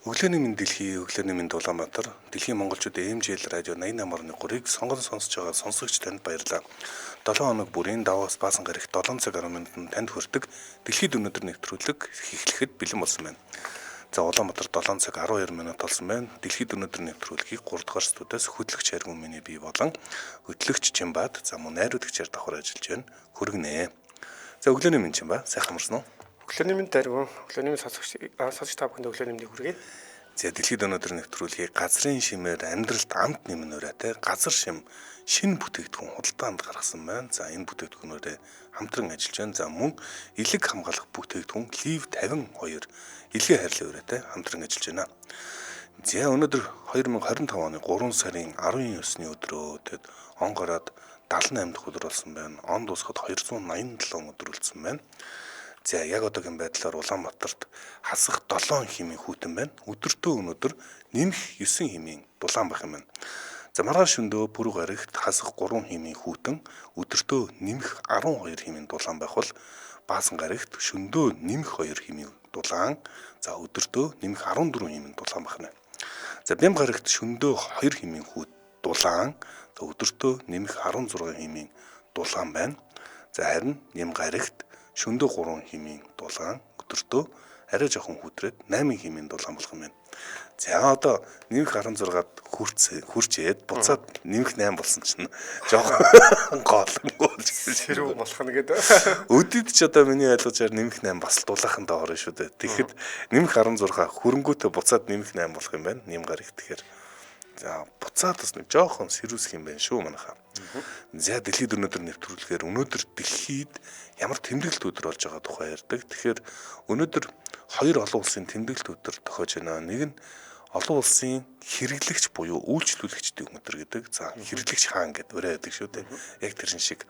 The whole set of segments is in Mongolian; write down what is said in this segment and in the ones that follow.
Өглөөний мэнд дэлхий, өглөөний мэнд Улаанбаатар, дэлхийн монголчуудын MJL радио 88.3-ыг сонгон сонсож байгаа сонсогч танд баярлалаа. 7 хоног бүрийн Даваас Баасан гарагт 7 цаг 10 минутанд танд хүрдэг дэлхийд өнөөдөр нэвтрүүлэг эхлэхэд бэлэн болсон байна. За Улаанбаатар 7 цаг 12 минут болсон байна. Дэлхийд өнөөдөр нэвтрүүлгийг 3 дугаар студиас хөтлөгч Харгүн миний бие болон хөтлөгч Чимбат, за мөн найруулагчаар давхар ажиллаж байна. Хүргэнэ. За өглөөний мэнд Чимба, сайхан амарсан уу? Өглөөний мэнд Харгүн, өглөөний мэнд сонсогч та бүхэнд өглөөний мэндийг хүргэе. За дэлхийд өнөөдөр нэвтрүүлгийг газрын шимээр амьдралд амт нэмэн урайтай газар шим шинэ бүтээгдэхүүн худалдаанд гаргасан байна. За энэ бүтээгдэхүүнээрээ хамтран ажиллаж байна. За мөн элэг хамгаалах бүтээгдэхүүн Лив 52 элгээ хайрлын урайтай хамтран ажиллаж байна. За өнөөдөр 2025 оны 3 сарын 19-ны өдрөө тэгэд он гараад 78 дахь өдөр болсон байна. Он дуусахад 287 өдөр үлдсэн байна. За яг одоогийн байдлаар Улаанбаатарт хасах 7 химийн хүйтэн байна. Өдөртөө өнөөдөр нэмэх 9 химийн дулаан байх юм байна. За маргааш шөнөдөө Пүрэв гарагт хасах 3 химийн хүйтэн, өдөртөө нэмэх 12 химийн дулаан байх бол Баасан гарагт шөнөдөө нэмэх 2 химийн дулаан, за өдөртөө нэмэх 14 химийн дулаан байх нь. За Бям гарагт шөнөдөө 2 химийн хүүт дулаан, за өдөртөө нэмэх 16 химийн дулаан байна. За харин Ням гарагт шөнөдөө 3 химийн дулаан, өдөртөө арай жоохон хүтрээд 8 химийн дулаан болох юм байна. За одоо нэмэх 16-ад хүрчээд буцаад нэмэх 8 болсон чинь жоохон гоолонгоо сэрүү болох нь гэдэг. Өдөд ч одоо миний ойлгожаар нэмэх 8 бас дулаахан доор шүү дээ. Тэгэхэд нэмэх 16 хөрөнгөтэй буцаад нэмэх 8 болох юм байна. Нэм гараг тэгэхээр за буцаад бас нэг жоохон сэрүүсэх юм байна шүү манайхаа. За дэлхийд өнөөдөр нэвтрүүлгээр өнөөдөр дэлхийд ямар тэмдэглэлт өдөр болж байгаа тухай ярьдаг. Тэгэхээр өнөөдөр хоёр олон улсын тэмдэглэлт өдөр тохиож байна. Нэг нь олон улсын хэрэглэгч буюу үйлчлүүлэгчдийн өдөр гэдэг. За хэрэглэгч хаан гэдэг өрөө байдаг шүү дээ. Яг тэрэн шиг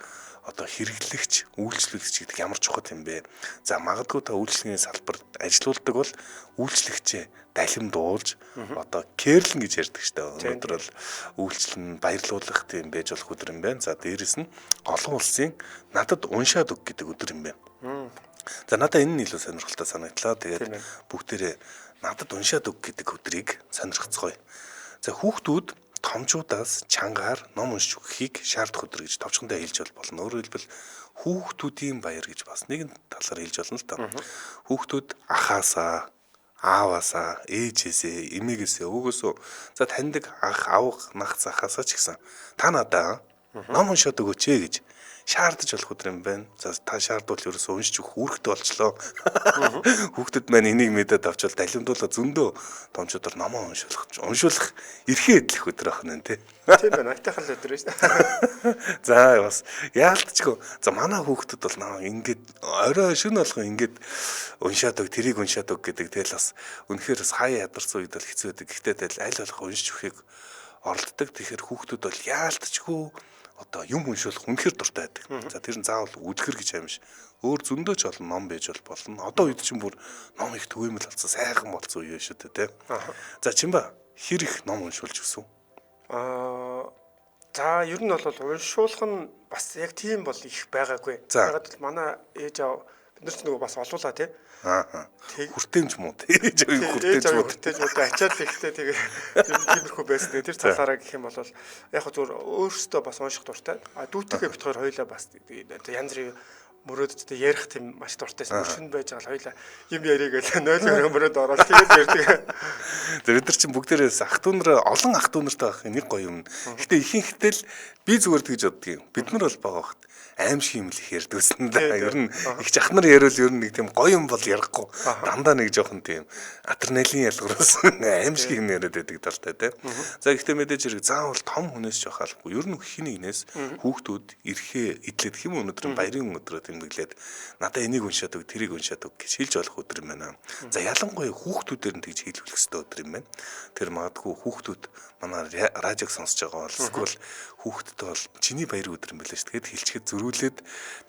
одоо хэрэглэгч, үйлчлүүлэгч гэдэг ямар чухал юм бэ? За магадгүй та үйлчлэгийн салбарт ажилуулдаг бол үйлчлэгчээ далимдуулж одоо кэрлэн гэж ярьдаг шүү дээ. Өнөөдөр бол үйлчлэн баярлуулах тийм байж болох өдөр юм байна. За дээрэс нь олон улсын надад уншаад өг гэдэг өдөр юм байна. За надад энэ нь илүү сонирхолтой санагдлаа. Тэгээд бүгдээрээ надад уншаад өг гэдэг өдрийг сонирхцгоё. За хүүхдүүд томчуудаас чангаар ном уншиж өгөхийг шаардах өдөр гэж товчхондоо хэлж болно. Өөрөөр хэлбэл хүүхдүүдийн баяр гэж бас нэгэн талаар хэлж болно л доо. Хүүхдүүд ахаасаа, ааваасаа, ээжээсээ, эмээгээсээ, өвгөөсөө за таньдаг ах, авга, нах захаасаа ч гэсэн та надаа ном уншаад өгөөч ээ гэж шаардаж болох өдөр юм байна. За та шаардвал ерөөсөө уншиж өгөх үүрэгтэй болчлоо. Хүүхдэд маань энийг мэдээд авчвал далимдуулаа зөндөө томчуудаар номоо уншуулах эрхээ эдлэх өдөр ах нэ тий. Тийм байна. Айтайхан л өдөр шүү дээ. За бас яалтчгүй. За манай хүүхдүүд бол наа ингээд орой шөнө болгон ингээд уншаад өг, тэрийг уншаад өг гэдэг тэгэл бас үнэхээр бас хаяа ядарсан үед бол хэцүү байдаг. Гэхдээ тэгэл аль болох уншиж өгөхийг оролддог. Тэгэхээр хүүхдүүд бол яалтчгүй одоо юм уншуулах үнэхээр дуртай байдаг. За тэр нь заавал үлгэр гэж юм биш. Өөр зөндөө ч олон ном байж болно. Одоо үед чинь бүр ном их түгээмэл болсон, сайхан болсон үе шүү дээ, тэ. За Чимба хэр их ном уншуулж өгсөн? За ер нь бол уншуулах нь бас яг тийм бол их байгаагүй. Яг бол манай ээж аав бид нар ч нөгөө бас олуулаа тий. Аа. Хүртээмж муу тий. Ээж аавын хүртээмж муу. Хүртээмж муу ачаал ихтэй тэгээ тиймэрхүү байсан. Тэр талаараа гэх юм бол яг хөө зүгээр өөрсдөө бас унших дуртай. А дүүтэйгээ бит хоёр хоёлаа бас янз бүрийн мөрөөдөлтөд ярих тийм маш дуртай. Шүн байж байгаа л хоёлаа юм яриг гэл 0 мөрөөд ороод тэгээд ярьдаг. Тэр бид нар чинь бүгдээрээс ах トゥ нар олон ах トゥ нартай байх нэг гоё юм. Гэтэ ихэнхдээ л би зүгээр тэгж боддгийн. Бид нар бол бага багт аимшиг юм л их ярьдаг гэсэн да. Ер нь их жах нар яриул ер нь нэг тийм гоё юм бол ярихгүй. Дандаа нэг жоохон тийм адреналин ялгаруулсан аимшиг юм яриад байдаг талтай тий. За гэхдээ мэдээж хэрэг заавал том хүнээс ч ахалгүй. Ер нь хин нэгнээс хүүхдүүд эрхээ эдлээд хэм өнөөдөр баярын өдрөө тэмдэглээд надаа энийг уншаад өг, тэрийг уншаад өг гэж хэлж болох өдөр юм байна. За ялангуяа хүүхдүүдээр нь тэгж хэлүүлэх ёстой өдөр юм байна. Тэр магадгүй хүүхдүүд манай радиог сонсож байгаа бол эсвэл хүүхдтэй бол чиний баярын өдөр юм байлаа шүү. Тэгээд хэлчихэд зөрүүлээд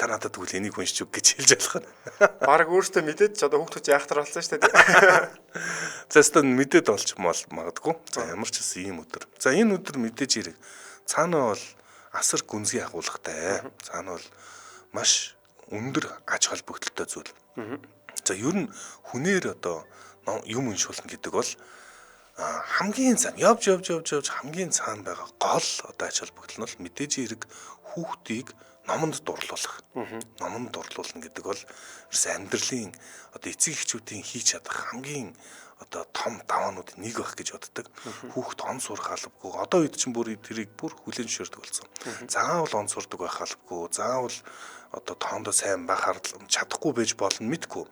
та надад тэгвэл энийг уншиж өг гэж хэлж болох нь. Бараг өөртөө мэдээд ч одоо хүүхдүүд яахтар болсон шүү дээ. За өстө мэдээд олч магадгүй. За ямар ч гэсэн ийм өдөр. За энэ өдөр мэдээж хэрэг цаана бол асар гүнзгий агуулгатай. Цаана бол маш өндөр ач холбогдолтой зүйл. За ер нь хүнээр одоо юм уншуулна гэдэг бол хамгийн цаана явж явж явж явж хамгийн цаана байгаа гол одоо ач холбогдол нь бол мэдээж хэрэг хүүхдийг номонд дурлуулах. Номонд дурлуулна гэдэг бол ерөөсөө амьдралын одоо эцэг эхчүүдийн хийж чадах хамгийн одоо том даваануудын нэг байх гэж боддог. Хүүхд он сурах албагүй. Одоо үед чинь бүр тэрийг бүр хүлээн зөвшөөрдөг болсон. Заавал он сурдаг байх албагүй. Заавал одоо тоондоо сайн байх чадахгүй байж болно мэдгүй.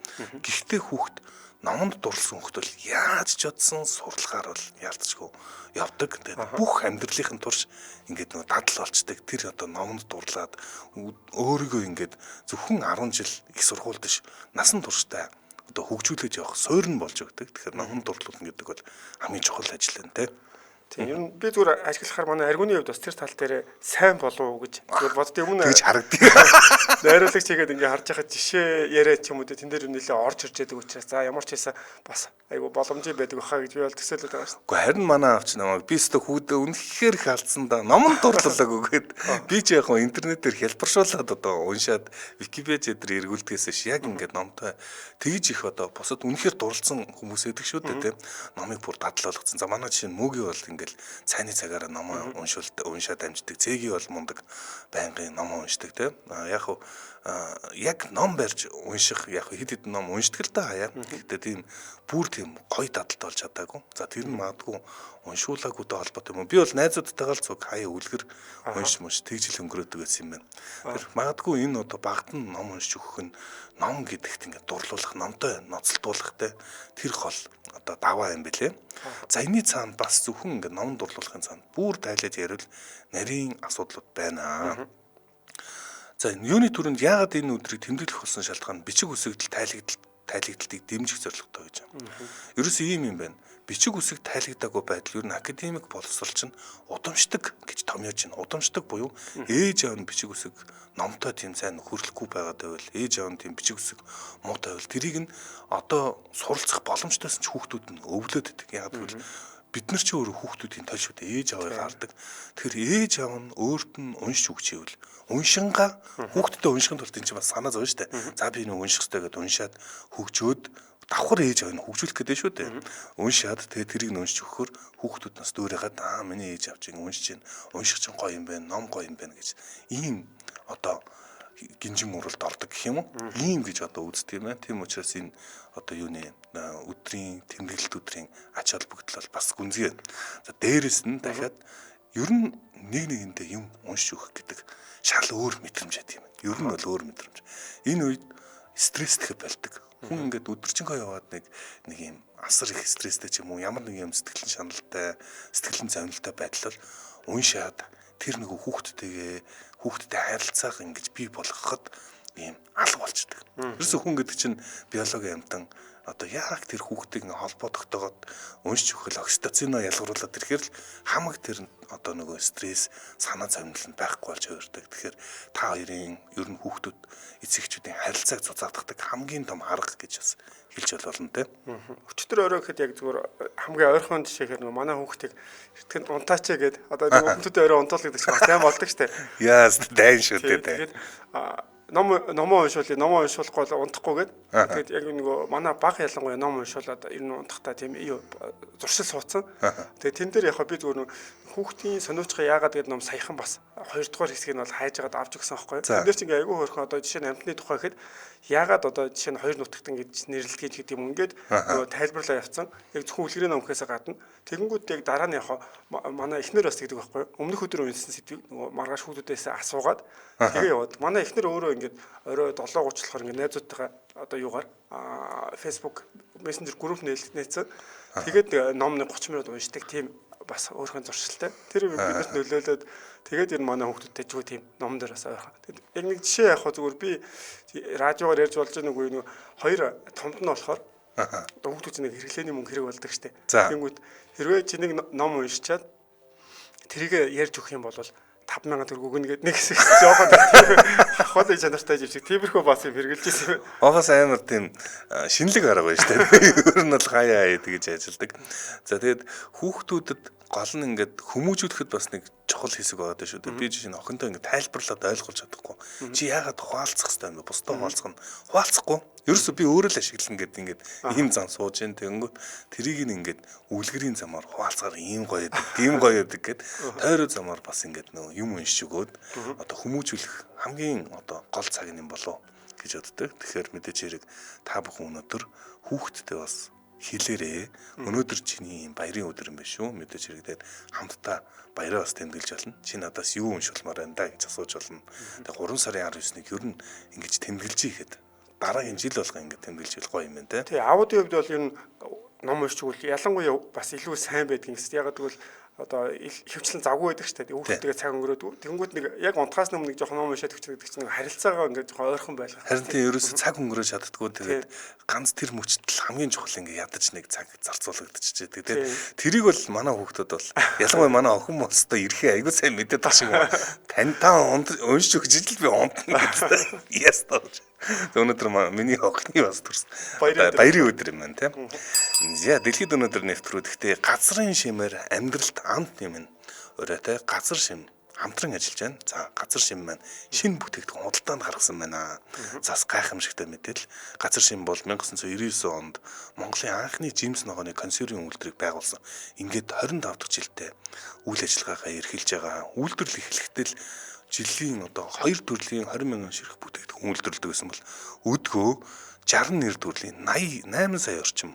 Гэхдээ хүүхд номонд дурлсан хүүхд бол яаж ч бодсон сурлахаар бол ялцчгүй явдаг. Тэгээд бүх амьдралынхын турш ингээд нөгөө дадал болчдөг. Тэр одоо номонд дурлаад өөрийгөө ингээд зөвхөн 10 жил их сургуульд биш насан туршдаа одоо хөгжүүлэж явах суурь нь болж өгдөг. Тэгэхээр номонд дурлуулна гэдэг бол хамгийн чухал ажил энэ тэ. Тийм ер нь би зүгээр ажиглахаар манай аргуны хувьд бас тэр тал дээр сайн болов уу гэж зүгээр бодд юм. Тэгж харагддаг. Найруулагч хийгээд ингээ харж байхад жишээ яриа ч юм уу тэн дээр нэлээ орж ирж байдаг учраас за ямар ч байсан бас айгу боломжтой байдаг баха гэж би бол төсөөлөд байгаа шүү. Гэхдээ харин манай аавч намайг би өстө хүүдээ үнэхээр их алдсан да. Номонд дурлалаагүй гээд би ч яг хөө интернетээр хялбаршуулад одоо уншаад Википедиа дээр эргүүлдгээс ш яг ингээд номтой тэгж их одоо бусад үнэхээр дурлцсан хүмүүс эдэг шүү дээ тийм. Номыг бүр дадлал болгоцсон. За манай жишээ нь Мөгийн бол ингээл цайны цагаараа номоо уншаад амждаг. Цэгийн бол мундаг байнгын номоо уншдаг тийм. Яг хөө яг ном барьж унших яг хэд хэдэн ном уншдаг л да хаяа. Гэхдээ тийм бүр тийм гоё дадалт болж чадаагүй. За тэр нь магадгүй уншуулаагүйтэй холбоотой юм уу? Би бол найзуудтайгаа л цуг хаяа үлгэр унш мунш тэгж л өнгөрөөдөг байсан юм байна. Тэр магадгүй энэ одоо багт нь ном уншиж өгөх нь ном гэдэгт ингээд дурлуулах, номтой ноцолдуулахтай тэр гол одоо даваа юм бэлээ. За энэний цаана бас зөвхөн ингээд ном дурлуулахын цаана бүр тайлаж ярил нарийн асуудлууд байна. За юуны түрүүнд яагаад энэ өдрийг тэмдэглэх болсон шалтгаан бичиг үсэгдэл тайлэгдэлтийг дэмжих зорилготой гэж байна. Ерөөсөө ийм юм байна. Бичиг үсэг тайлэгдаагүй байдал ер нь академик боловсрол чинь удамшдаг гэж томьёож байна. Удамшдаг буюу ээж аав нь бичиг үсэг номтой тийм сайн нөхөрлөхгүй байгаад байвал, ээж аав нь тийм бичиг үсэг муутай байвал тэрийг нь одоо суралцах боломжтойсон ч хүүхдүүд нь өвлөөд идэг. Яагаад гэвэл бид нар чи өөрөө хүүхдүүдийн тол шүү дээ. Ээж аавыг хардаг. Тэгэхээр ээж аав нь өөрт нь уншиж өгч ивэл уншингаа хүүхдтэй уншихын тулд энэ чинь бас санаа зовно шүү дээ. За би нэг унших хэрэгтэй гэдээ уншаад хөгжөөд давхар ээж аав нь хөгжүүлэх гэдэг шүү дээ. Уншаад тэгээ тэрийг нь уншиж өгөхөр хүүхдүүд нас дүүрээгээд аа миний ээж аав чинь уншиж чинь унших чинь гоё юм байна, ном гоё юм байна гэж ийм одоо гинжин муралд ордог гэх юм уу? Ийм гэж одоо үздэг юм байна. Тийм учраас энэ одоо юуны өдрийн тэмдэглэлт өдрийн ач холбогдол бол бас гүнзгий. За дээрэс нь дахиад ер нь нэг нэгэндээ юм уншиж өгөх гэдэг шал өөр мэдрэмж байдаг юм. Ер нь бол өөр мэдрэмж. Энэ үед стресстэй болдог. Хүн ингээд өдөржингөө яваад нэг юм асар их стресстэй ч юм уу ямар нэг юм сэтгэлэн шаналтай, сэтгэлэн зовнилтой байдал бол уншаад тэр нөгөө хүүхдтэй харилцааг ингэж бий болгоход ийм алга болчдөг. Ерөөсө хүн гэдэг чинь биологийн амьтан одоо яг тэр хүүхдийг ингээ холбоо тогтоогоод уншиж өгөх окситоцино ялгаруулад ирэхээр л хамаг тэр одоо нөгөө стресс, санаа зовнил нь байхгүй болж хувирдаг. Тэгэхээр та хоёрын ер нь хүүхдүүд эцэг эхчүүдийн харилцааг зузаатгадаг хамгийн том арга гэж бас хэлж болно те. Өчтөр орой гэхэд яг зүгээр хамгийн ойрхон жишээ гэхээр нөгөө манай хүүхдийг эртгэн унтаач гээд одоо нөгөө хүүхдүүдийн орой унтуул гэдэг чинь бас сайн болдог штэ. Яас дайн шүү дээ. Тэгээд номоо уншуулъя, номоо уншуулахгүй бол унтахгүй гээд. Тэгээд яг нөгөө манай баг ялангуяа ном уншуулад ер нь унтахтаа тийм зуршил суудсан. Тэгээд тэн дээр яг би зүгээр хүүхдийн сониучгаа яагаад гэдэг ном саяхан бас хоёрдугаар хэсгийг нь бол хайж агаад авч өгсөн байхгүй. Тэн дээр ч ингээ айгүй хөөрхөн одоо жишээ нь амьтны тухай гэхэд яагаад одоо жишээ нь хоёр нутагтан гэж нэрлэдэг гэдэг юм ингээд нөгөө тайлбарлаа явцсан. Яг зөвхөн үлгэрийн ном гэхээсээ гадна тэгэнгүүт яг дараа нь яг манай эхнэр бас тэгдэг байхгүй. Өмнөх өдөр уншсан сэдвийг нөгөө маргааш хүүхдүүдээс асуугаад тэгээ яваад. Манай эхнэр өөрөө ингээд орой 7:30 болохоор ингээд найзуудтайгаа одоо юугаар Facebook Messenger групп нээлтнээсэн. Тэгээд ном нэг 30 минут уншдаг тийм бас өөрхөн зуршилтай. Тэр биднэрт нөлөөлөөд тэгээд ер нь манай хүүхдүүдтэй ч тийм ном дээр бас ойрхон. Тэгээд яг нэг жишээ яг хөө зүгээр би радиогоор ярьж болж байгаа нэг хоёр томд нь болохоор хүүхдүүд нэг хэрэглээний мөнгө хэрэг болдог штэ. Тэнгүүт хэрвээ чи нэг ном уншичаад тэрийг ярьж өгөх юм бол 5000 төгрөг өгнө гэдэг нэг хэсэг жоохон тийм хавхлын чанартай юм шиг тиймэрхүү бас юм хэрэгжилж ирсэн. Офас амар тийм шинэлэг арга байна шүү дээ. Ер нь бол хаяа хаяа тэгж ажилладаг. За тэгээд хүүхдүүдэд гол нь ингээд хүмүүжүүлэхэд бас нэг чухал хэсэг байгаа даа шүү дээ. Би жишээ нь охинтой ингээд тайлбарлаад ойлгуулж чадахгүй. Чи яагаад хуваалцах хэрэгтэй юм бэ? Бусдаа хуваалцах нь хуваалцахгүй. Ерөөсөө би өөрөө л ашиглана гэдэг ингээд ийм зам сууж ин тэгэнгүүт тэрийг нь ингээд үлгэрийн замаар хуваалцахаар ийм гоё байдаг, тийм гоё байдаг гэд тойроо замаар бас ингээд нөө юм уншиж өгөөд одоо хүмүүжүүлэх хамгийн одоо гол цаг юм болов гэж боддог. Тэгэхээр мэдээж хэрэг та бүхэн өнөөдөр хүүхдтэй бас хэлээрээ. Өнөөдөр чиний юм баярын өдөр юм биш үү? Мэдээж хэрэг тэгээд хамтдаа баяраа бас тэмдэглэж болно. Чи надаас юу уншуулмаар байна да гэж асууж болно. Тэгээд 3 сарын 19-ыг ер нь ингэж тэмдэглэж ихэд дараагийн жил болго ингэж тэмдэглэж ивэл гоё юм байна те. Тий, аудын хувьд бол ер нь ном уншиж үл ялангуяа бас илүү сайн байдаг юм. Ягаад гэвэл одоо хөвчлэн завгүй байдаг шүү дээ. Хүүхдтэйгээ цаг өнгөрөөдгөө. Тэнгүүд нэг яг унтахаас өмнө нэг жоохон ном уншаад өгч гэдэг чинь нэг харилцаагаа ингээд жоохон ойрхон байлгах. Харин тийм ерөөсө цаг өнгөрөөж чаддггүй. Тэгээд ганц тэр мөчтөл хамгийн чухал ингээд ядаж нэг цаг зарцуулагдчихжээ. Тэгээд тэрийг бол манай хүүхдүүд бол ялангуяа манай охин болстой ирэхээ айгүй сайн мэдээд тах шиг байна. Тань та уншиж өгч ижил би унтна гэдэг. Яс тааж. Өнөөдөр миний охины бас төрсөн. Баярын өдөр юм байна тийм. За дэлхийд өнөөдөр нэвтрүүлэхдээ газрын шимээр амьдралд амт юм оройтой газар шим хамтран ажиллаж байна. За газар шим маань шинэ бүтээгдэхүүн худалдаанд гаргасан байна. Зас гайхамшигтай мэдээлэл. Газар шим бол 1999 онд Монголын анхны жимс ногооны консервийн үйлдвэрийг байгуулсан. Ингээд 25 дахь жилдээ үйл ажиллагаагаа эрхэлж байгаа. Үйлдвэрлэл эхлэхдээ л жилийн одоо 2 төрлийн 20 мянган ширхэг бүтээгдэхүүн үйлдвэрлэдэг гэсэн бол өдгөө 61 төрлийн 88 сая орчим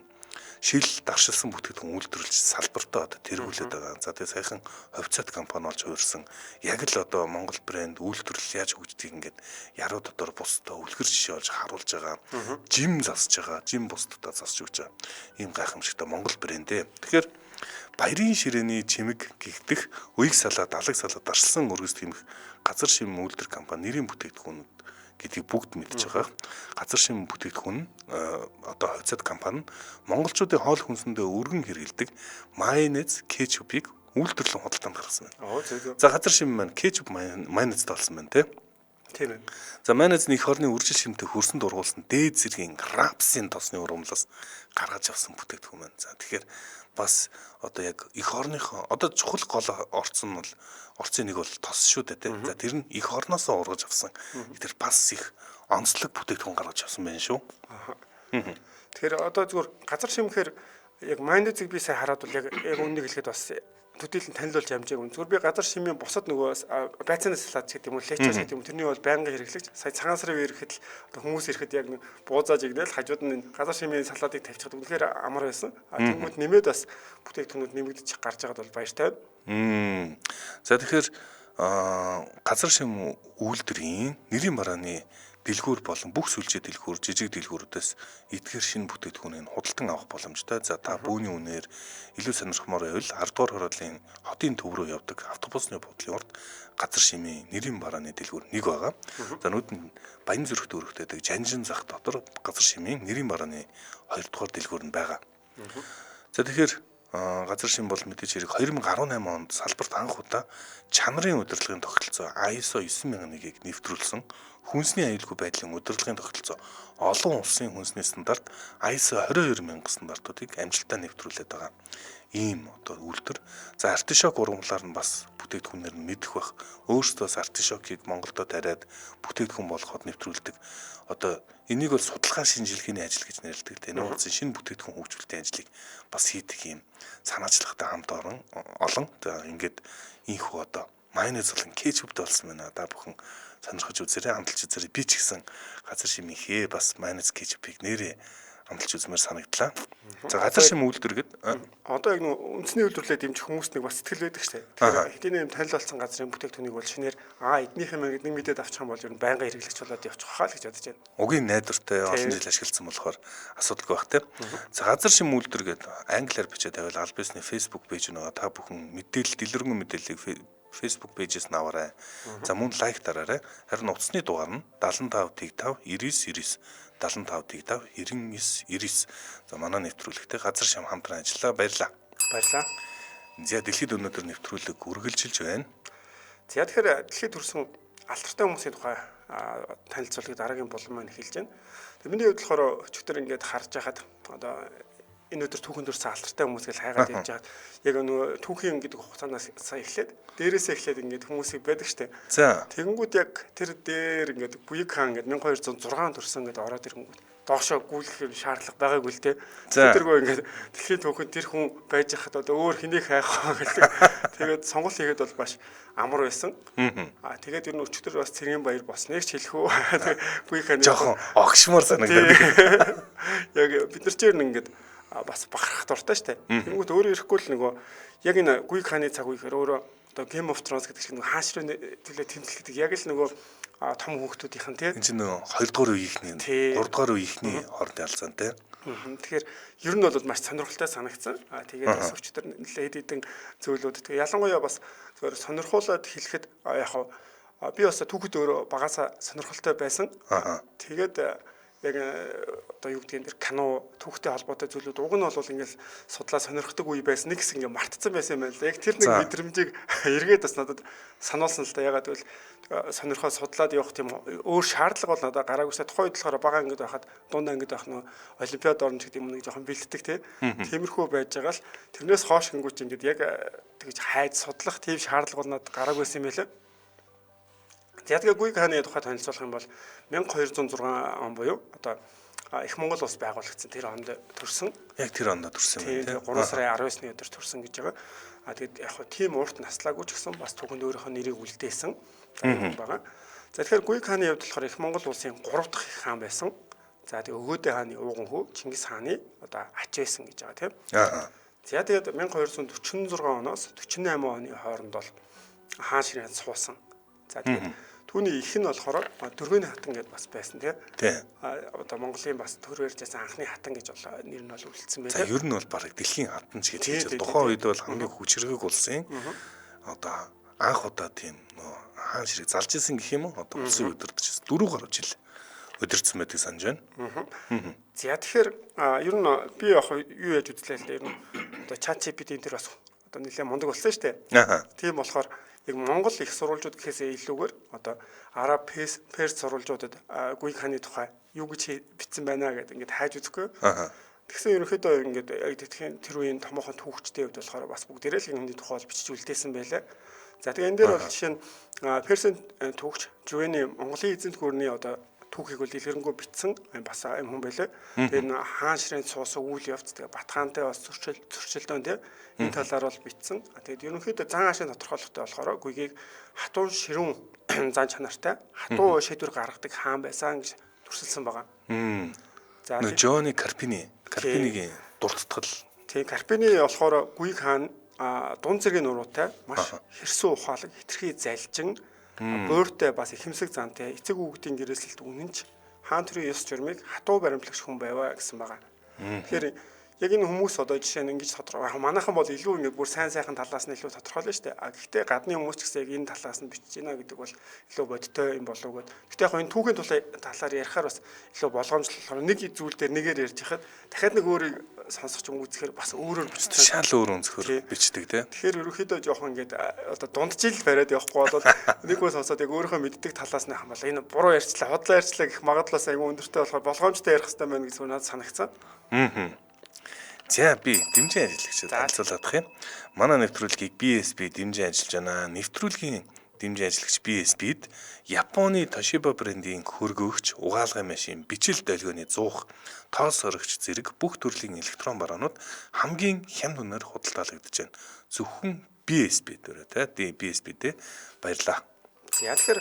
шил даршилсан бүтээгдэхүүн үйлдвэрлэж салбартаа одоо тэргүүлээд байгаа. За тэгээ саяхан хувьцаат компани олж хуурсан. Яг л одоо Монгол брэнд үйлдвэрлэл яаж хөгждгийг ингээд яруу дотор бусдаа үлгэр жишээ олж харуулж байгаа. Жим засж байгаа. Жим бусдаа засч өгч байгаа. Ийм гайхамшигтай Монгол брэнд ээ. Тэгэхээр баярын ширээний чимэг гихтэх үеиг салаа далаг салаа даршилсан өргөс тэмэх газар шим үйлдвэр компани нэрийн бүтээгдэхүүнүүд гэдгийг бүгд мэдж байгаа. Газар шим бүтээгдэхүүн одоо хувьцаат компани монголчуудын хоол хүнсэндээ өргөн хэрэглэдэг майонез, кетчупыг үйлдвэрлэн худалдаанд гаргасан байна. За газар шим маань кетчуп майонезтэй болсон байна те. Тийм ээ. За майонез нь эх орны үржил шимтэй хөрсөн дургуулсан дээд зэргийн рапсын тосны ургамлаас гаргаж авсан бүтээгдэхүүн байна. За тэгэхээр бас одоо яг эх орныхоо одоо чухал гол орцсон нь бол орцын нэг бол тос шүү дээ тий. За тэр нь эх орноосоо ургаж авсан. Тэр бас их онцлог бүтээгдэхүүн гаргаж авсан байх шүү. Тэгэхээр одоо зүгээр газар шимхээр яг майонезыг би сайн хараад бол яг үннийг хэлэхэд бас төдийлөн танил болж амжаагүй. Зүгээр би газар шимийн бусад нөгөө байцааны салат гэдэг юм уу, лечос гэдэг юм тэрний бол байнгын хэрэглэгч. Сая цагаан сарын үе ирэхэд л одоо хүмүүс ирэхэд яг буузааж игнэл хажууд нь газар шимийн салатыг тавьчихад үнэхээр амар байсан. А тэгмүүд нэмээд бас бүтээгдэхүүнүүд нэмэгдэж гарч байгаад бол баяртай байна. За тэгэхээр газар шим үйлдвэрийн нэрийн барааны дэлгүүр болон бүх сүлжээ дэлгүүр, жижиг дэлгүүрүүдээс эдгээр шинэ бүтээгдэхүүнийг худалдан авах боломжтой. За та бүүний үнээр илүү сонирхмоор байвал 10 дугаар хорооллын хотын төв рүү явдаг автобусны буудлын урд газар шимийн нэрийн барааны дэлгүүр нэг байгаа. За нүдэнд Баян зүрх дүүрэгтэй байдаг Жанжин зах дотор газар шимийн нэрийн барааны 2 дугаар дэлгүүр нь байгаа. За тэгэхээр газар шим бол мэдээж хэрэг 2018 онд салбарт анх удаа чанарын удирдлагын тогтолцоо ISO 9001-ийг нэвтрүүлсэн. Хүнсний аюулгүй байдлын удирдлагын тогтолцоо олон улсын хүнсний стандарт ISO 22000 стандартуудыг амжилттай нэвтрүүлээд байгаа. Ийм одоо үйлдвэр. За артишок ургамлаар нь бас бүтээгдэхүүнээр нь мэдэх бах. Өөрсдөө бас артишокийг Монголдо тариад бүтээгдэхүүн болгоход нэвтрүүлдэг. Одоо энийг бол судалгаа шинжилгээний ажил гэж нэрлэдэг. Энэ уулзсан шинэ бүтээгдэхүүн хөгжүүлэлтийн ажлыг бас хийдэг юм санаачлагтай хамт орон олон. За ингээд ийхүү одоо майонез болон кетчуптэй болсон байна. Та бүхэн сонирхож үзээрэй, амталж үзээрэй. Би ч гэсэн газар шимийнхээ бас майонез кетчупыг нэрээ амталж үзмээр санагдлаа. За газар шим үйлдвэр гээд одоо яг нэг үндэсний үйлдвэрлэлээ дэмжих хүмүүст нэг бас сэтгэл байдаг шүү дээ. Тэгэхээр хэдийн юм танил болсон газрын бүтээгдэхүүнийг бол шинээр эднийх юм гэдэг нэг мэдээд авчих юм бол ер нь байнга хэрэглэгч болоод явчих хаа л гэж бодож байна. Угийн найдвартай олон жил ашигласан болохоор асуудалгүй байх тийм. За газар шим үйлдвэр гээд англиар бичээд тавиал аль бисний Facebook пэйж нөгөө та бүхэн мэдээлэл дэлгэрэнгүй мэдээллийг Facebook пэйжээс нь аваарай. За мөн лайк дараарай. Харин утасны дугаар нь 75 5 99 99 75 5 99 99. За манай нэвтрүүлэгтээ газар шим хамтран ажиллаа. Баярлалаа. Баярлалаа. За дэлхийд өнөөдөр нэвтрүүлэг үргэлжилж байна. За тэгэхээр дэлхийд төрсэн алдартай хүмүүсийн тухай танилцуулгыг дараагийн булан маань эхэлж байна. Тэгээ миний хувьд болохоор өчигдөр ингээд харж байхад одоо энэ өдөр түүхэн төрсэн алдартай хүмүүс гэж хайгаад явж байгаад яг нөгөө түүхийн гэдэг хугацаанаас эхлээд дээрээсээ эхлээд ингээд хүмүүсийг байдаг штэ. Тэгэнгүүт яг тэр дээр ингээд Гүйг хаан ингээд 1206 төрсэн гэдээ ороод ирэнгүүт доошоо гүйлэх юм шаардлага байгаагүй л те. Тэргүй ингээд дэлхийн түүхэнд тэр хүн байж хахад одоо өөр хэнийг хайх вэ гэдэг. Тэгээд сонголт хийгээд бол маш амар байсан. Аа тэгээд ер нь өчигдөр бас цэргийн баяр болсныг ч хэлэх үү. Гүйг хааны жоохон огшмор санагдаад. Яг бид нар ч ер нь ингээд бас бахархах дуртай штэ. Тэнгүүт өөрөө ирэхгүй л нөгөө яг энэ Гүйг хааны цаг үехээр өөрөө одоо Game of Thrones гэдэг шиг нөгөө хаан ширээний төлөө тэмцэл гэдэг яг л нөгөө том хүүхдүүдийнхэн тий. Энэ чинь нөгөө 2 дугаар үеийнхний 3 дугаар үеийнхний хоорондын ялцаан тий. Тэгэхээр ер нь бол маш сонирхолтой санагдсан. Аа тэгээд бас өчигдөр нэлээд хэдэн зүйлүүд тэгээ ялангуяа бас зөвхөн сонирхуулаад хэлэхэд яг би бас түүхэд өөрөө багасаа сонирхолтой байсан. Тэгээд яг одоо юу гэдгийг тэр кино түүхтэй холбоотой зүйлүүд уг нь бол ингээл судлаа сонирхдаг үе байсан нэг хэсэг ингээ мартцсан байсан юм байна л. Яг тэр нэг мэдрэмжийг эргээд бас надад сануулсан л да. Ягаад гэвэл сонирхоо судлаад явах тийм өөр шаардлага бол надад гараагүй шээ. Тухайн үед болохоор бага ангид байхад дунд ангид байх нөө олимпиад орно гэдэг юм нэг жоохон бэлддэг тий. Тиймэрхүү байж байгаа л тэрнээс хойш гингүүч ингээд яг тэгж хайж судлах тийм шаардлага бол надад гараагүй байсан юм байлаа. За тэгээ Гүйг хааны тухай танилцуулах юм бол 1206 он буюу одоо Их Монгол улс байгуулагдсан тэр онд төрсөн. Яг тэр онд төрсөн юм тийм 3 сарын 19-ны өдөр төрсөн гэж байгаа. А тэгээд яг хөө тийм урт наслаагүй ч гэсэн бас түүхэнд өөрийнхөө нэрийг үлдээсэн байгаа. За тэгэхээр Гүйг хааны хувьд болохоор Их Монгол улсын 3 дахь их хаан байсан. За тэгээ Өгөөдэй хааны ууган хүү Чингис хааны одоо ач байсан гэж байгаа тийм. За тэгээд 1246 оноос 48 оны хооронд бол хаан ширээнд суусан. За тэгээд түүний их нь болохоор Дөргөний хатан гэдээ бас байсан тий. Одоо Монголын бас төр барьж байсан анхны хатан гэж бол нэр нь бол үлдсэн байлаа. За ер нь бол бараг дэлхийн хатан ч гэж хэлж тухайн үед бол хамгийн хүчрхэг улсын одоо анх удаа тийм нөө хаан ширээ залж исэн гэх юм уу? Одоо улсын удирдах 4 гаруй жил удирдсан байдаг санаж байна. За тэгэхээр ер нь би яг юу яаж үзлээ л дээ. Ер нь одоо ChatGPT энэ төр бас одоо нэлээд мундаг болсон шүү дээ. Тийм болохоор яг Монгол их сурвалжууд гэхээсээ илүүгээр одоо араб, перс сурвалжуудад Гүйг хааны тухай юу гэж бичсэн байна гэдэг ингээд хайж үзэхгүй. Тэгсэн ерөнхийдөө ингээд яг тэтгэхийн тэр үеийн томоохон түүхчдийн хувьд болохоор бас бүгдээрээ л энэний тухай бол бичиж үлдээсэн байлаа. За тэгээ энэ дээр бол жишээ нь Персийн түүхч Жувэний Монголын эзэнт гүрний одоо түүхийг бол дэлгэрэнгүй бичсэн бас юм хүн байлаа. Тэгээ энэ хаан ширээнд суусан үйл явц тэгээ Батхаантай бас зөрчилдөөн тий энэ талаар бол бичсэн. Тэгээд ерөнхийдөө зан аашийн тодорхойлолттой болохоор Гүйгийг хатуу ширүүн зан чанартай хатуу шийдвэр гаргадаг хаан байсан гэж төрсөлсөн байгаа. За Жони Карпинигийн дурдтал. Тийм Карпини болохоор Гүйг хаан дунд зэргийн нуруутай маш хэрсүү ухаалаг хитрхи залжин бууртай бас ихэмсэг зантай эцэг хүүхдийн гэрээсэлт үнэнч хаан төрийн ёс журмыг хатуу баримтлагч хүн байваа гэсэн байгаа. Тэгэхээр яг энэ хүмүүс одоо жишээ нь ингэж тодорхой. Манайхан бол илүү ингэ бүр сайн сайхан талаас нь илүү тодорхойлно шүү дээ. А гэхдээ гадны хүмүүс ч гэсэн яг энэ талаас нь бичиж байна гэдэг бол илүү бодиттой юм болов уу гэд. Гэхдээ яг энэ түүхийн талаар ярихаар бас илүү болгоомжлол нэг зүйл дээр нэгээр ярьж хахад дахиад нэг өөрийг сонсох юм үзэхээр бас өөрөөр бичдэг. Шал өөр өнцгөр бичдэг тий. Тэгэхээр ерөнхийдөө жоохон ингээд одоо дундчил бариад явахгүй бол нэг хүн сонсоод яг өөрийнхөө мэддэг талаас нь хамаал энэ буруу ярьчлаа, худлаа ярьчлаа гэх магадлалаас айгүй өндөртэй болохоор болгоомжтой ярих хэрэгтэй байна гэж надад санагдсан. За би дэмжин ажиллагчид танилцуулах юм. Манай нэвтрүүлгийг BSB дэмжин ажиллаж байна. Нэвтрүүлгийн дэмжин ажиллагч BSB-д Японы Toshiba брендийн хөргөгч, угаалгын машин, бичил долгионы зуух, тоос сорогч зэрэг бүх төрлийн электрон бараанууд хамгийн хямд үнээр худалдаалагдаж байна. Зөвхөн BSB дээрээ тий BSB-дээ баярлаа. За тэгэхээр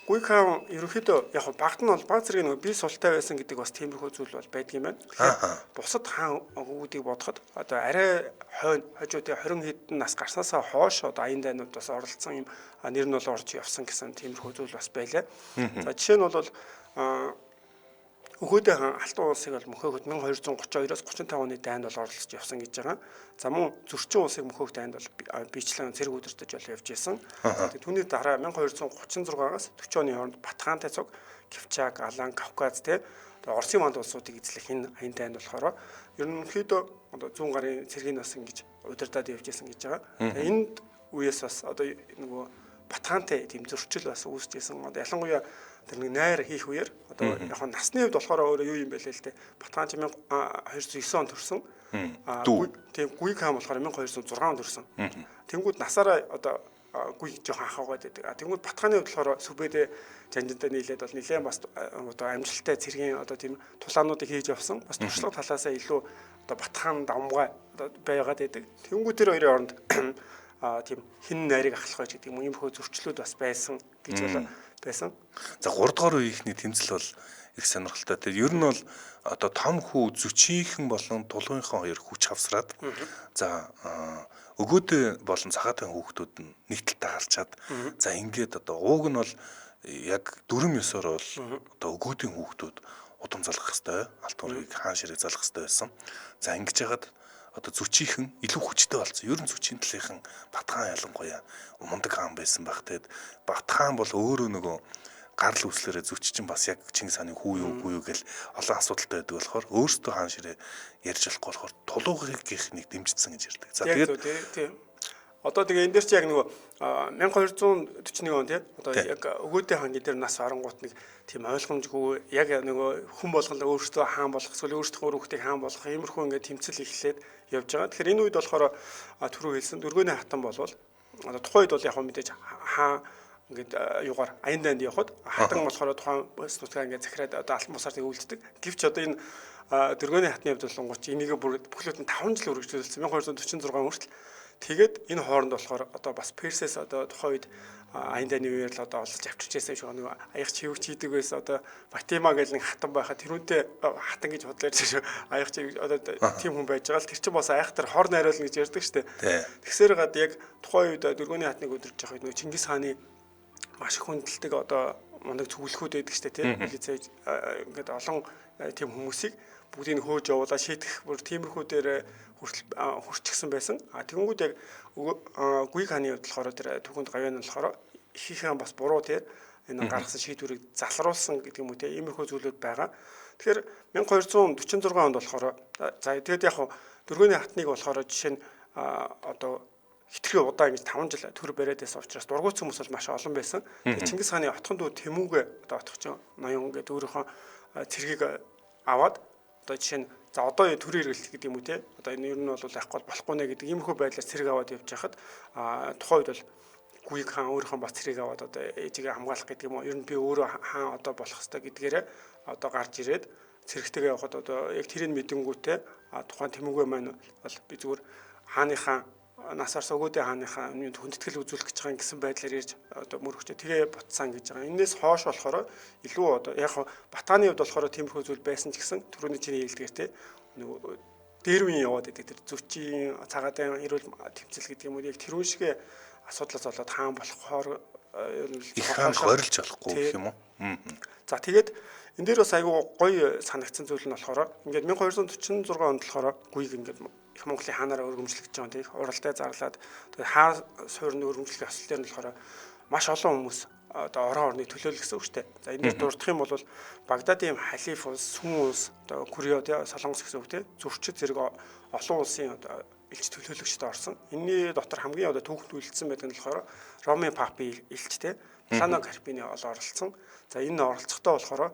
Гүйг хаан ерөнхийдөө яг багт нь бол баг зэрэг нэг бие султай байсан гэдэг бас тиймэрхүү зүйл бол байдаг юм байна. Тэгэхээр бусад хаан хүүхдийг бодоход одоо арай хойно хожуудын 20 хэдэн нас гарснаасаа хойш одоо аян дайнууд бас оролцсон юм нэр нь бол орж явсан гэсэн тиймэрхүү зүйл бас байлаа. За жишээ нь бол Өгөөдэй хаан Алтан улсыг бол мөхөөхөд 1232-оос 35 оны дайнд бол оролцож явсан гэж байгаа. За мөн Зөрчин улсыг мөхөөх дайнд бол бичлэн цэрэг удирдах бол явж исэн. Түүний дараа 1236-аас 40 оны хооронд Батхаантай цуг Кивчак, Алан, Кавказ те одоо Оросын ванд улсуудыг эзлэх энэ аян дайнд болохоор ерөнхийдөө одоо зүүн гарын цэргийн бас ингэж удирдах явж исэн гэж байгаа. Энд үеэс бас одоо нөгөө Батхаантай тийм зөрчил бас үүсэж исэн. Одоо ялангуяа тэр нэг найр хийх үеэр одоо яг насны хувьд болохоор өөрөө юу юм бэ лээ л дээ. Батхан чи 1209 он төрсөн. Тийм Гүйг хаан болохоор 1206 онд төрсөн. Тэнгүүд насаараа одоо Гүйг жоохон ахаагаад байдаг. Тэнгүүд Батхааны хувьд болохоор Сүбэдэ Жанжинтай нийлээд бол нэлээд бас одоо амжилттай цэргийн одоо тийм тулаануудыг хийж явсан. Бас туршлага талаасаа илүү одоо Батхан давмгай одоо байгаад байдаг. Тэнгүүд тэр хоёрын оронд тийм хин найрыг ахлах байж гэдэг юм иймэрхүү зөрчлүүд бас байсан гэж бол байсан. За 3 дугаар үеийнхний тэмцэл бол их сонирхолтой. Тэр ер нь бол одоо том хүү зүчийнхэн болон тулгынхан хоёр хүч хавсраад за өгөөдөө болон цагаатын хүүхдүүд нь нэг талдаа гарчаад за ингээд одоо ууг нь бол яг дүрм ёсоор бол одоо өгөөдийн хүүхдүүд удам залгах хэвээр алтан үргийг хаан ширээ залгах хэвээр байсан. За ингэж яхад одоо зүчийнхэн илүү хүчтэй болсон. Ер нь зүчийн талынхан Батхан ялангуяа мундаг хаан байсан байх. Тэгэд Батхан бол өөрөө нөгөө гарал үүслээрээ зүч чинь бас яг Чингис хааны хүү юу үгүй юу гэл олон асуудалтай байдаг болохоор өөрсдөө хаан ширээ ярьж болохгүй болохоор тулуугийнхнийг дэмжижсэн гэж ярьдаг. За тэгээд тийм. Одоо тэгээ энэ дээр чи яг нөгөө 1241 он тий одоо яг Өгөөдэй хаан дээр нас оронгууд нэг тийм ойлгомжгүй яг нөгөө хүн болгон өөрсдөө хаан болох эсвэл өөрсдийнхөө хүүхдийг хаан болох иймэрхүү ингээд тэмцэл эхлээд явж байгаа. Тэгэхээр энэ үед болохоор түрүү хэлсэн Дөргөөний хатан болвол одоо тухайн үед бол яг мэдээж хаан ингээд юугаар аян дайнд явхад хатан болохоор тухайн бүс нутгаа ингээд захираад одоо алтан бусаар тэг үлддэг. Гэвч одоо энэ Дөргөөний хатны хувьд болонгууд энийг бүр бүхлөд нь 5 жил үргэлжлүүлсэн 1246 хүртэл. Тэгээд энэ хооронд болохоор одоо бас Персээс одоо тухайн үед аян дайны үеэр л одоо олж авчирч байсан юм шиг нэг аяг чивч хийдэг байсан одоо Батима гэл нэг хатан байхад тэрүүнтэй хатан гэж худлаар аяг чив одоо тийм хүн байж байгаа л тэр чинь бас айхтар хор найруулна гэж ярьдаг штэ. Тэгсээр гад яг тухайн үед Дөргөөний хатныг өдөрж явах үед нөгөө Чингис хааны маш их хүндэлдэг одоо мундаг зөвлөхүүд байдаг штэ тийм милицээ ингээд олон тийм хүмүүсийг бүгдийг нь хөөж явуулаа шийдэх бүр тиймэрхүү дээр хүртэл хүрчихсэн байсан. А тэгэнгүүт яг Гүйг хааны хувьд болохоор тэр түүхэнд гавьяан нь болохоор ихийнхээ бас буруу тэр энэ гаргасан шийдвэрийг залруулсан гэдэг юм уу те иймэрхүү зүйлүүд байгаа. Тэгэхээр 1246 онд болохоор за тэгээд яг Дөргөөний хатныг болохоор жишээ нь одоо хитрхи удаа ингэж 5 жил төр бариад байсан учраас дургуутсан хүмүүс бол маш олон байсан. Тэгээд Чингис хааны отхон дүү Тэмүүгээ одоо отгочин ноён гэдэг өөрийнхөө цэргийг аваад одоо жишээ нь за одоо төрийн эргэлт гэдэг юм уу те одоо энэ ер нь бол яахгүй болохгүй нэ гэдэг иймэрхүү байдлаар цэрэг аваад явж байхад тухайн үед бол Гүйг хаан өөрийнхөө бас цэрэг аваад одоо ээжигээ хамгаалах гэдэг юм уу ер нь би өөрөө хаан одоо болох ёстой гэдгээрээ одоо гарч ирээд цэрэгтэйгээ явхад одоо яг тэрийг мэдэнгүүтээ тухайн Тэмүүгээ маань бол би зүгээр хааныхаа насаар Өгөөдэй хааныхаа хүндэтгэл үзүүлэх гэж байгаа гэсэн байдлаар ирж одоо мөрөгчөө тэгээ бутсан гэж байгаа. Энээс хойш болохоор илүү одоо яг Батхааны хувьд болохоор тиймэрхүү зүйл байсан ч гэсэн түрүүний чиний хэлдгээр те нөгөө дээр үеийн яваад байдаг тэр зүчийн цагаатын эрүүл тэмцэл гэдэг юм уу яг тэрүүн шигэ асуудлаас болоод хаан болохоор их хаан хорилж болохгүй гэх юм уу. За тэгээд энэ дээр бас айгүй гоё санагдсан зүйл нь болохоор ингээд 1246 онд болохоор Гүйг ингээд их Монголын хаанаараа өргөмжлөгдөж байгаа тийм уралдаа зарлаад тэгээд хаа суурны өргөмжлөлийн ёслол дээр нь болохоор маш олон хүмүүс одоо орон орныг төлөөлөх гэсэн үг шүү дээ. За энэ дээр дурдах юм бол Багдадын халиф улс, Сүн улс, одоо Курио тийм Солонгос гэсэн үг тийм зөрчид зэрэг олон улсын одоо элч төлөөлөгчд орсон. Энийний дотор хамгийн одоо түүхэнд үлдсэн байдаг нь болохоор Ромын папын элч тийм Плано Карпини ол оролцсон. За энэ оролцохдоо болохоор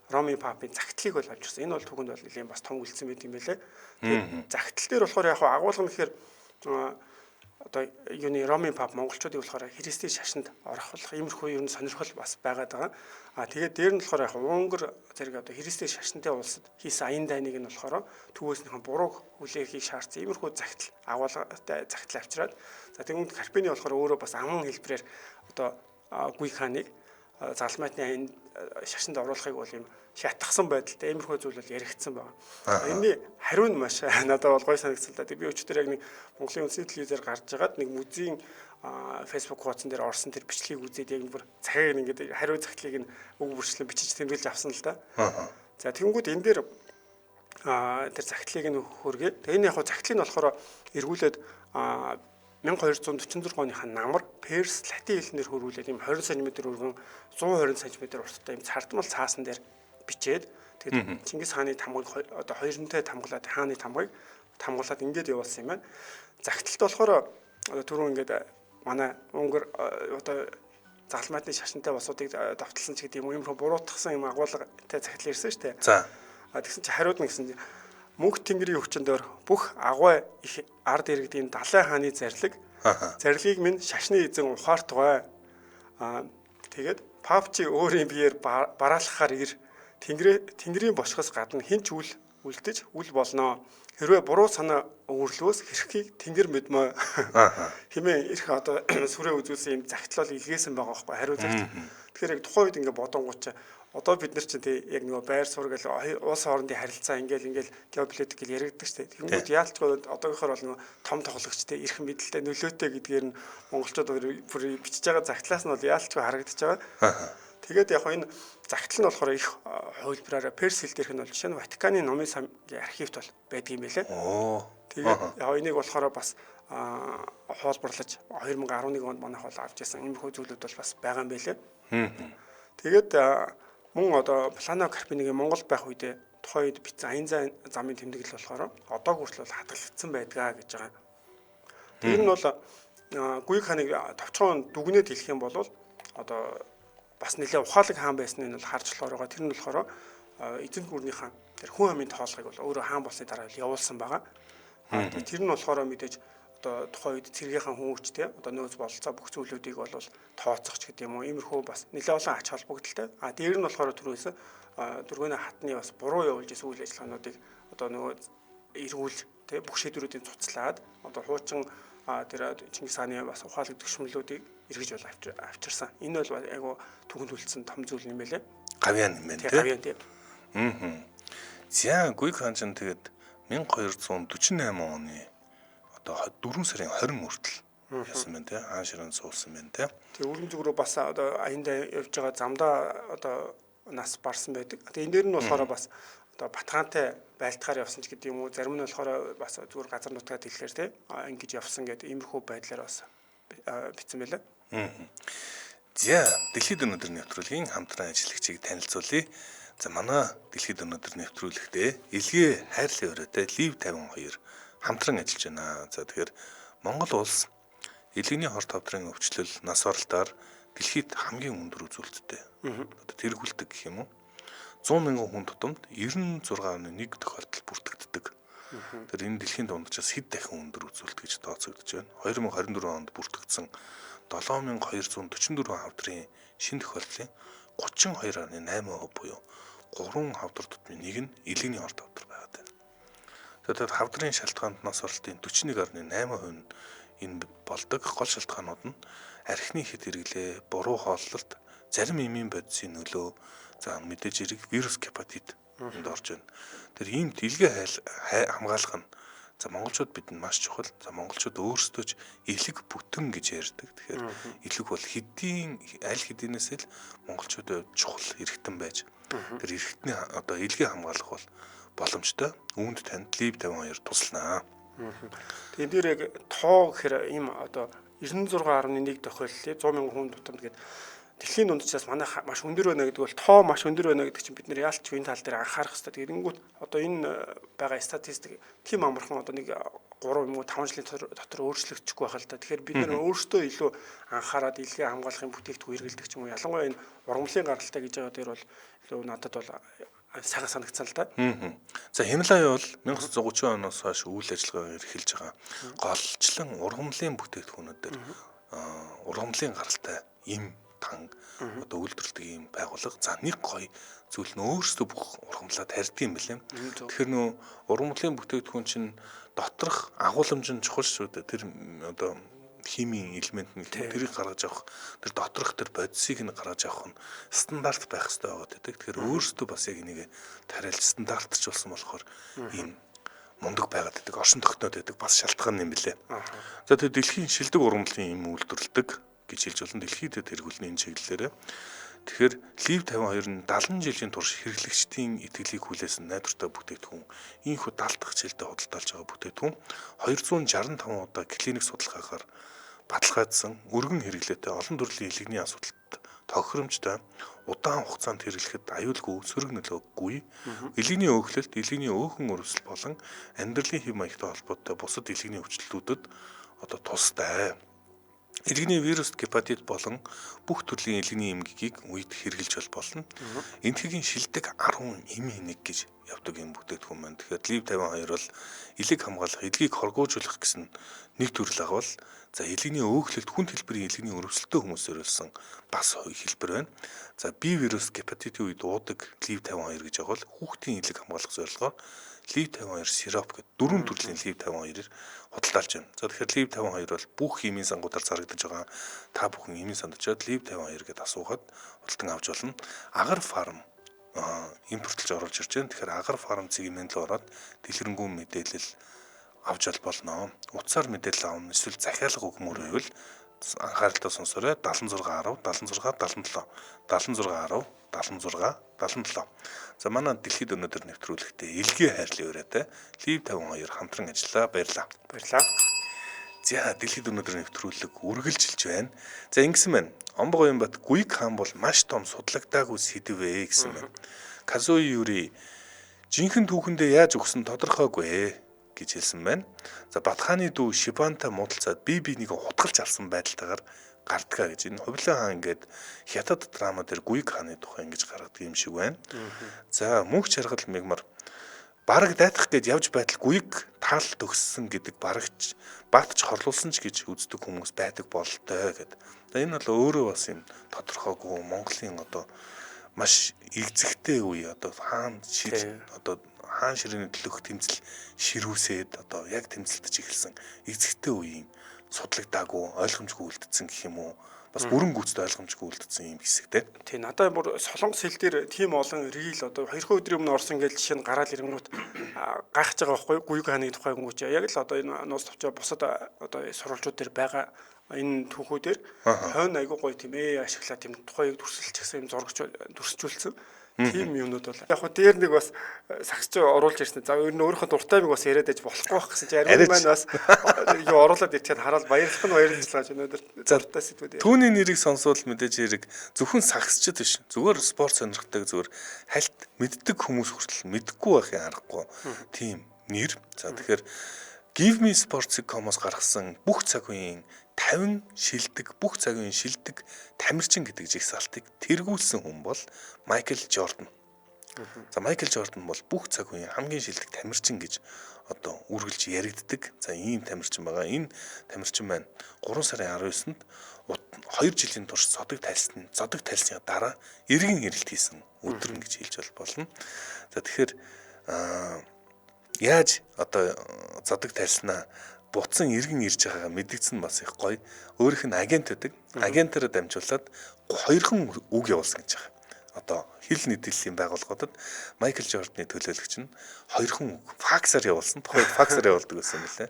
Ромын папын загтлыг бол авчирсан. Энэ бол түүхэнд бол нэлийн бас том үлдсэн байт юм байлээ. Тэгээд загтал дээр болохоор яг агуулга нь гэхээр одоо юуны Ромын пап монголчуудыг болохоор христийн шашинд орох болох иймэрхүү ер нь сонирхол бас байгаад байгаа. А тэгээд дээр нь болохоор яг Унгар зэрэг одоо христийн шашинтай улсад хийсэн аян дайныг нь болохоор төвөөснийхэн бурууг хүлээхийг шаардсан иймэрхүү загтал агуулгатай загтал авчираад за тэгвэл Карпини болохоор өөрөө бас аман хэлбэрээр одоо Гүйг хааныг залмайтны аян шашинд оруулахыг бол юм шатгсан байдалтай иймэрхүү зүйл бол яригдсан байгаа. Энийний хариу нь маш надад бол гоё санагдсан л да. Би өчигдөр яг нэг Монголын үндэсний телевизээр гарч байгаад нэг музейн Facebook хуудсан дээр орсон тэр бичлэгийг үзээд яг бүр цагийг ингээд хариу цагтлыг нь үг бүрчлэн бичиж тэмдэглэж авсан л да. За тэгэнгүүт энэ дээр тэр цагтлыг нь хөргөө. Тэгээ энэ яг цагтлыг нь болохоор эргүүлээд 1246 оныхаа намар Перс латин хэлнээр хөрвүүлээд ийм 20 см өргөн 120 см урттай ийм цардмал цаасан дээр бичээд тэгээд Чингис хааны тамгыг одоо хоёрынтай тамгалаад хааны тамгыг тамгалаад ингээд явуулсан юм байна. Загталт болохоор одоо түрүүн ингээд манай Унгар одоо залмаатны шашинтай улсуудыг давталсан ч гэдэг юм уу иймэрхүү буруутгасан юм агуулгатай загтал ирсэн шүү дээ. За. А тэгсэн чи хариуд нь гэсэн Мөнх Тэнгэрийн хүчин дээр бүх агуй их ард иргэдийн далайн хааны зарлиг зарлигийг минь шашны эзэн ухаартугай. Тэгээд Пап чи өөрийн биеэр бараалхахаар ир. Тэнгэрийн бошгоос гадна хэн ч үл үлдэж үл болно. Хэрвээ буруу санаа өвөрлөөс хэрхийг тэнгэр мэдмөө хэмээн ирэх одоо сүрээ үзүүлсэн юм загтлал илгээсэн байгаа байхгүй хариу загтал. Тэгэхээр яг тухайн үед ингээ бодонгууд чи одоо бид нар чинь тий яг нөгөө байр суурь гэл улс хоорондын харилцаа ингээл геополитик гэл яригддаг шүү дээ. Тэгэнгүүт яалтчгүй одоогийнхоор бол нөгөө том тоглогч тий эрх мэдэлтэй нөлөөтэй гэдгээр нь монголчууд бүр бичиж байгаа загтлаас нь бол яалтчгүй харагдаж байгаа. Тэгээд яг энэ загтал нь болохоор их хувилбараараа перс хэл дээрх нь бол жишээ нь Ватиканы номын самгийн архивт бол байдаг юм байлээ. Тэгээд яг энийг болохоор бас хоолборлож 2011 онд манайх бол авч ирсэн иймэрхүү зүйлүүд бол бас байгаа юм байлээ. Тэгээд мөн одоо Плано Карпинигийн Монгол байх үедээ тухайн үед бичсэн аян замын тэмдэглэл болохоор одоо хүртэл бол хадгалагдсан байдгаа гэж байгаа. Тэр нь бол Гүйг хааныг товчхон дүгнээд хэлэх юм бол одоо бас нэлээ ухаалаг хаан байсныг нь бол харж болохоор байгаа. Тэр нь болохоор эзэнт гүрний хаан тэр хүн амын тоолгыг бол өөрөө хаан болсны дараа явуулсан байгаа. Тэр нь болохоор мэдээж одоо тухайн үед цэргийнхэн хүн хүчтэй одоо нөөц бололцоо бүх зүйлүүдийг бол тооцох ч гэдэг юм уу иймэрхүү бас нэлээ олон ач холбогдолтой. А дээр нь болохоор түрүүсэн дөргөнө хатны бас буруу явуулж исэн үйл ажиллагаануудыг одоо нөгөө эргүүлж тэ бүх шийдвэрүүдийг цуцлаад одоо хуучин тэр Чингис хааны бас ухаалаг төгшмөлүүдийг эргэж бол авчирсан. Энэ бол айгу түүхэнд үлдсэн том зүйл юм байлээ. Гавьяан юм байна тий. Гавьяан тий. За Гүйг хаан чинь тэгээд 1248 оны одоо 4 сарын 20 хүртэл яасан байна те, хаан ширээн суулсан байна те. Тэгээ өргөн зүг рүү бас одоо аяндаа явж байгаа замдаа одоо нас барсан байдаг. Тэгээ энэ дээр нь болохоор бас одоо Батхаантай байлтгаар явсан ч гэдэг юм уу, зарим нь болохоор бас зүгээр газар нутгаад хэлэхээр те ингэж явсан гэдэг иймэрхүү байдлаар бас бичсэн байлаа. За, Дэлхийд өнөөдөр нэвтрүүлгийн хамтран ажиллагчийг танилцуулъя. За, манай Дэлхийд өнөөдөр нэвтрүүлэгтээ Илгээ хайрлын өрөөтэй Лив 52 хамтран ажиллаж байна. За, тэгэхээр Монгол улс элэгний хор тавдрын өвчлөл нас оролтоор дэлхийд хамгийн өндөр үзүүлэлттэй. Одоо тэргүүлдэг гэх юм уу? 100 мянган хүн тутамд 96.1 тохиолдол бүртгэгддэг. Тэр энэ дэлхийн дунджаас хэд дахин өндөр үзүүлэлт гэж тооцогдож байна. 2024 онд бүртгэгдсэн 7244 хавдрын шинэ тохиолдлын 32.8% буюу 3 хавдар тутмын нэг нь элэгний хор тавдар байгаад байна. Тэгэхээр хавдрын шалтгаанд нас оролтын 41.8% нь энэ болдог. Гол шалтгаанууд нь архины хэд хэрэглээ, буруу хооллолт, зарим эмийн бодисын нөлөө, за мэдээж хэрэг вирус гепатит энд орж байна. Тэр ийм дэлгээ хамгаалах нь за монголчууд бидэнд маш чухал. За монголчууд өөрсдөө ч элэг бүтэн гэж ярьдаг. Тэгэхээр элэг бол хэдийн аль хэдийнээс л монголчуудын хувьд чухал эргэтэн байж тэр эргэтний одоо элгээ хамгаалах бол боломжтой. Үүнд танд Лив 52 туслана. Тэгээ дээр яг тоо гэхээр ийм одоо 96.1 тохиолдлыг 100 мянган хүн тутамд гээд дэлхийн дунджаас манай маш өндөр байна гэдэг бол тоо маш өндөр байна гэдэг чинь бид нэр яалч энэ тал дээр анхаарах хэрэгтэй. Тэгээд одоо энэ байгаа статистик тийм амархан одоо нэг 3 юм уу 5 жилийн дотор өөрчлөгдөхгүй байх л та. Тэгэхээр бид нэр өөрсдөө илүү анхаарад илгээ хамгаалахын бүтээгдэхүүн хэрэглэдэг ч юм уу. Ялангуяа энэ ургамлын гаралтай гэж байгаа дээр бол илүү надад бол сайхан санагдсан л да. За Хималай бол 1930 оноос хойш үйл ажиллагаа эрхэлж байгаа. Голчлон ургамлын бүтээгдэхүүнүүдээр ургамлын гаралтай им тан одоо үйлдвэрлэдэг ийм байгууллага. За нэг гоё зүйл нь өөрсдөө бүх ургамлаа тарьдаг юм билээ. Тэгэхээр нөө ургамлын бүтээгдэхүүн чинь доторх агуулмж нь чухал шүү дээ. Тэр одоо химийн элемент нь тэрийг гаргаж авах, тэр доторх тэр бодисыг нь гаргаж авах нь стандарт байх хэрэгтэй байгаа гэдэг. Тэгэхээр өөрсдөө бас яг энийг тариалж стандартчулсан болохоор ийм мундаг байгаад байдаг, оршин тогтноод байдаг бас шалтгаан юм билээ. За тэр дэлхийн шилдэг ургамлын юм үйлдвэрлэдэг гэж хэлж болно. Дэлхийд тэргүүлнэ энэ чиглэлээрээ. Тэгэхээр Лив 52 нь 70 жилийн турш хэрэглэгчдийн итгэлийг хүлээсэн найдвартай бүтээгдэхүүн. Ийхүү 70 дахь жилдээ худалдаалж байгаа бүтээгдэхүүн 265 удаа клиник судалгаагаар баталгаажсан өргөн хэрэглээтэй олон төрлийн элэгний асуудалд тохиромжтой удаан хугацаанд хэрэглэхэд аюулгүй сөрөг нөлөөгүй элэгний өөхлөлт, элэгний өөхөн өрөвсөл болон амьдралын хэв маягтай холбоотой бусад элэгний өвчлөлүүдэд одоо тустай. Илгэний вирус гепатит болон бүх төрлийн илгэний эмгэгийг үед хэрэгжилж болно. Энэтхэгийн шилдэг 10 эми нэг гэж явдаг юм бүтээгдэхүүн байна. Тэгэхээр Liv 52 бол элэг хамгаалах, элгийг хоргоожуулах гэсэн нэг төрөл агуул. За элэгний өөхлөлт хүн төлбөрийн элэгний өрөвсөлтөө хүмүүс зориулсан бас хэлбэр байна. За би вирус гепатитын үед уудаг Liv 52 гэж агуул хүүхдийн элэг хамгаалах зорилгоор Liv 52 сироп гэдэг дөрвөн төрлийн Liv 52-ыг худалдаалж байна. За тэгэхээр Liv 52 бол бүх химийн сангуудаар зарагдаж байгаа. Та бүхэн химийн санд очиод Liv 52 гэдээ асуухад худалдан авч болно. Агар фарм импортлж оруулж ирж байна. Тэгэхээр агар фарм цэгийн рүү ороод дэлгэрэнгүй мэдээлэл авч болно. Утсаар мэдээлэл авна эсвэл захиалга өгмөр байвал анхааралтай сонсоорой. 76 10 76 77 76 10 76 77. За манай дэлхийд өнөөдөр нэвтрүүлэгтээ Элгээ хайрлын өрөөтэй Liv 52 хамтран ажиллаа. Баярлалаа. Баярлалаа. За дэлхийд өнөөдөр нэвтрүүлэг үргэлжилж байна. За ингэсэн байна. Омбогоёнбат Гүйг хаан бол маш том судлагдаагүй сэдв ээ гэсэн байна. Казуи Юри жинхэнэ түүхэндээ яаж өгсөн тодорхойгүй гэж хэлсэн байна. За Батхааны дүү Шибантай муудалцаад бие биенийг хутгалж алсан байдалтайгаар гардгаа гэж. Энэ Хувлан хаан ингээд хятад драма дээр Гүйг хааны тухай ингэж гаргадаг юм шиг байна. За мөнх чаргал мегмар бараг дайтах гэж явж байтал Гүйг таал төгссөн гэдэг барагч баатч хорлуулсан ч гэж үздэг хүмүүс байдаг бололтой гэд. За энэ бол өөрөө бас юм тодорхойгүй Монголын одоо маш игзэгтэй үе одоо хаан шир одоо хаан ширээний төлөөх тэмцэл ширүүсээд одоо яг тэмцэлдэж эхэлсэн игзэгтэй үеийн судлагдаагүй ойлгомжгүй үлдсэн гэх юм уу бас бүрэн гүйцэд ойлгомжгүй үлдсэн юм хэсэг те. Тий, надад бүр Солонгос хэл дээр тийм олон рил одоо 2 өдрийн өмнө орсон гэж жишээ нь гараал ирэнгүүт гайхаж байгаа байхгүй Гүйг хааны тухай гүнгүүч яг л одоо энэ нууц товчоо бусад одоо сурвалжууд дээр байгаа энэ түүхүүдээр хойно айгуу гоё тийм ашиглаа тийм тухайг дүрсэлчихсэн юм зурагч дүрсжүүлсэн. Тийм юмнууд бол яг хөө дээр нэг бас сагсч оруулж ирсэн. За ер нь өөрийнхөө дуртай юмыг бас яриад байж болохгүй байх гэсэн чинь ариун маань бас юу оруулаад ирчээд хараад баярлах нь баярлалаа гэж өнөөдөр дуртай сэдвүүд. Түүний нэрийг сонсвол мэдээж хэрэг зөвхөн сагсчд биш. Зүгээр спорт сонирхдаг зүгээр хальт мэддэг хүмүүс хүртэл мэдгүй байхын аргагүй. Тийм нэр. За тэгэхээр Give Me Sports.com-оос гаргасан бүх цаг үеийн 50 шилдэг, бүх цаг үеийн шилдэг тамирчин гэдэг жигсаалтыг тэргүүлсэн хүн бол Майкл Жордан. За Майкл Жордан бол бүх цаг үеийн хамгийн шилдэг тамирчин гэж одоо үргэлж яригддаг. За ийм тамирчин байгаа. Энэ тамирчин маань 3 сарын 19-нд 2 жилийн турш зодог тайлсны дараа эргэн ирэлт хийсэн өдөр нь гэж хэлж болно. За тэгэхээр яаж одоо зодог тайлснаа буцан эргэн ирж байгаагаа мэдэгдсэн бас их гоё. Өөрийнх нь агент байдаг. Агентаараа дамжуулаад хоёрхан үг явуулсан гэж байгаа. Одоо хил нийтлэлийн байгууллагуудад Майкл Жорданы төлөөлөгч нь хоёрхан үг факсаар явуулсан. Тухайд факсаар явуулдаг байсан юм лээ.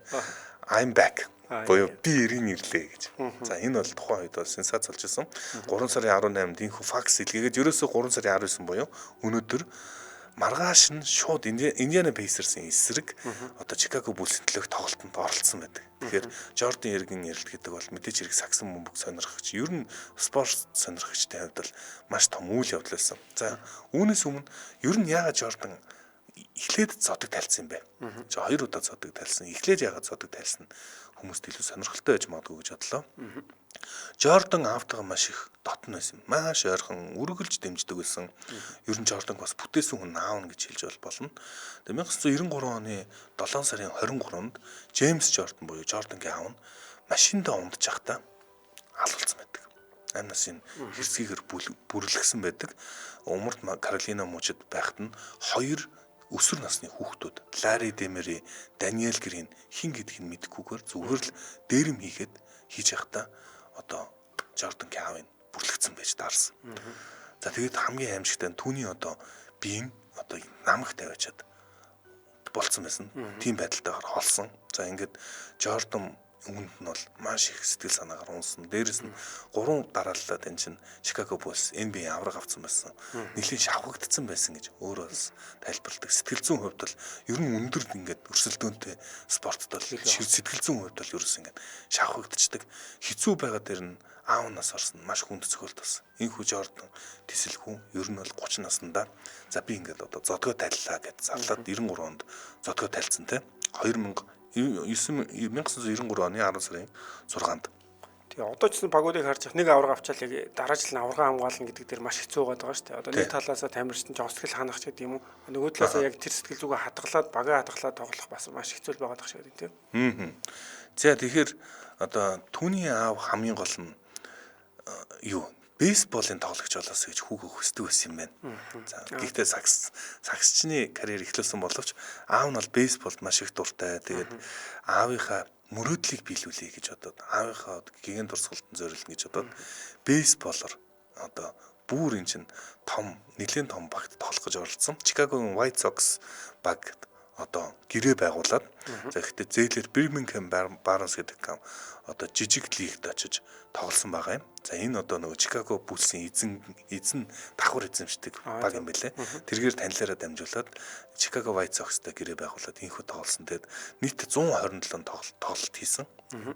I'm back буюу би эргэн ирлээ гэж. За энэ бол тухайн үед бол сенсац болж исэн. 3 сарын 18-нд энэхүү факс илгээгээд ерөөсөө 3 сарын 19 буюу өнөөдөр маргааш нь шууд Индиана Пейсерсийн эсрэг одоо Чикаго Буллсын төлөөх тоглолтод оролцсон байдаг. Тэгэхээр Жордан эргэн ирэлт гэдэг бол мэдээж хэрэг сагсан бөмбөг сонирхогч, ер нь спорт сонирхогчдын хувьд бол маш том үйл явдал байсан. За үүнээс өмнө ер нь яагаад Жордан эхлээд зодог тайлсан юм бэ? За хоёр удаа зодог тайлсан. Эхлээд яагаад зодог тайлсан хүмүүст илүү сонирхолтой байж магадгүй гэж бодлоо. Жордан аавтайгаа маш их дотн байсан. Маш ойрхон үргэлж дэмждэг байсан. Ер нь Жорданг бас бүтээсэн хүн аав нь гэж хэлж болно. Тэгээ 1993 оны 7 сарын 23-нд Джеймс Жордан буюу Жордангийн аав нь машиндаа ундаж байхдаа алуулсан байдаг. Амнаас энэ хэрцгийгээр бүрлэгсэн байдаг. Умард Каролина мужид байхад нь хоёр өсвөр насны хүүхдүүд Лари Демери, Даниэл Грин хин гэдгийг нь мэдэхгүйгээр зүгээр л дээрэм хийхэд хийж явахдаа одоо Жордан Кавин бүрлэгдсэн байж таарсан. За тэгээд хамгийн аимшигтай нь түүний одоо биеийн одоо намх тавиачаад болцсон байсан. Тийм байдалтайгаар холсон. За ингээд Жордан үүнд нь бол маш их сэтгэл санаагаар унсан. Дээрээс нь 3 дарааллаад энэ чинь Chicago Bulls NBA авраг авсан байсан. Нэлийн шавхагдсан байсан гэж өөрөө бас тайлбарладаг. Сэтгэл зүйн хувьд бол ер нь өндөр ингээд өрсөлдөөнтэй спортод бол сэтгэл зүйн хувьд бол ерөөс ингээд шавхагдчихдаг. Хэцүү байгаа дээр нь аав нас орсон маш хүнд цохиолт болсон. Энэхүү Жордан тэсэлхүү ер нь бол 30 наснда за би ингээд одоо зодгоо тайллаа гэд зарлаад 93 онд зодгоо тайлцсан те. 1993 оны 10 сарын 6-нд. Тэгээ одоо ч гэсэн багуудыг харж нэг авраг авчаал яг дараа жил нь аварга хамгаална гэдэг дээр маш хэцүү байгаа шүү дээ. Одоо нэг талаасаа тамирчид нь жоо сэтгэл ханах ч гэдэг юм уу. Нөгөө талаасаа яг тэр сэтгэл зүгээ хадгалаад багаа хадгалаад тоглох бас маш хэцүү байгаа даа шиг тийм. За тэгэхээр одоо түүний аав хамгийн гол нь юу бейсболын тоглогч болоосой гэж хүүгөө хүсдэг байсан юм байна. За гэхдээ сагсчны карьер эхлүүлсэн боловч аав нь бол бейсболд маш их дуртай. Тэгээд аавынхаа мөрөөдлийг биелүүлэе гэж бодоод аавынхаа гигэн дурсгалтанд зориулна гэж бодоод бейсболоор одоо бүр эн чин том нэгэн том багт тоглох гэж оролцсон. Чикагогийн White Sox баг одоо гэрээ байгуулад за гэхдээ зээлэр Birmingham Barons гэдэг одоо жижиг лигт очиж тоглосон байгаа юм. За энэ одоо нөгөө Чикаго Буллсын эзэн давхар эзэмшдэг баг юм билээ. Тэргээр танилаараа дамжуулаад Чикаго White Sox-тай гэрээ байгуулад инхүү тоглосон. Тэгээд нийт 127 тоглолт хийсэн.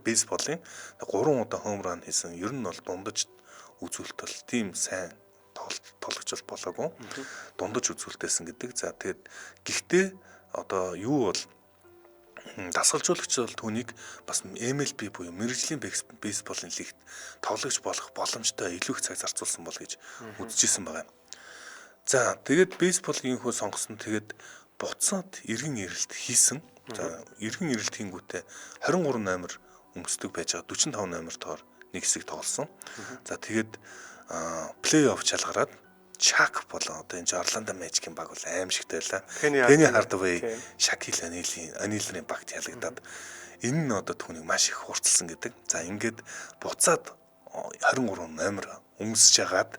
Бейсболын 3 удаа home run хийсэн. Ер нь бол дундаж үзүүлэлт бол тийм сайн тоглогч бол болоогүй. Дундаж үзүүлэлтээсэн гэдэг. За тэгээд гэхдээ одоо юу бол дасгалжуулагч бол түүнийг бас MLB буюу мэргэжлийн бейсболын лигт тоглогч болох боломжтой илүү их цаг зарцуулсан бол гэж үзчихсэн байгаа юм. За тэгээд бейсболыг инхүү сонгосон. Тэгээд буцаад эргэн ирэлт хийсэн. За эргэн ирэлт хийнгүүтээ 23 номер өмсдөг байж байгаа 45 номер тоор нэг хэсэг тоглосон. За тэгээд плей-офф чалгараад Шак болон одоо энэ Орландо Мэжикийн баг бол аимшигтай байлаа. Пенни Хардвей, Шакил О'Нилын багт ялагдаад энэ нь одоо түүнийг маш их хурцлсан гэдэг. За ингээд буцаад 23 номер өмсөж хагаад